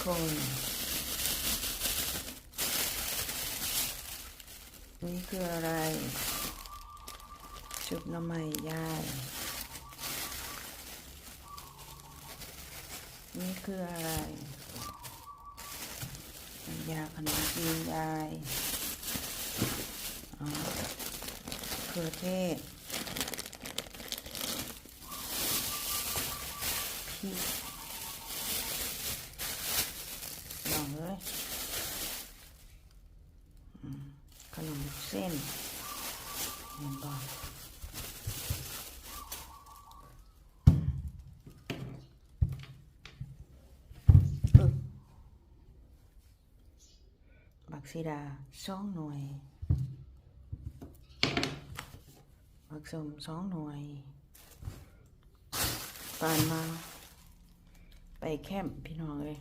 ຄົນ. ນີ້ຄືອະໄລ? ຊຸບໜໍ່ໄມ້ຍາຍ. ນີ້ຄືອະໄລ? ນ້ຳຢາຂະໜົມຈີນຍາຍ. ອໍ ເຂືອເທດ. ພິກ ນ້ອງເອີຍ. ອືມ ຂະໜົມເສັ້ນ ເຫັນບໍ່? ບັກຊີດາສອງໜ່ວຍ, ບັກສົ້ມສອງໜ່ວຍ. ຜ່ານມາໄປແຄມ ພີ່ນ້ອງເອີຍ,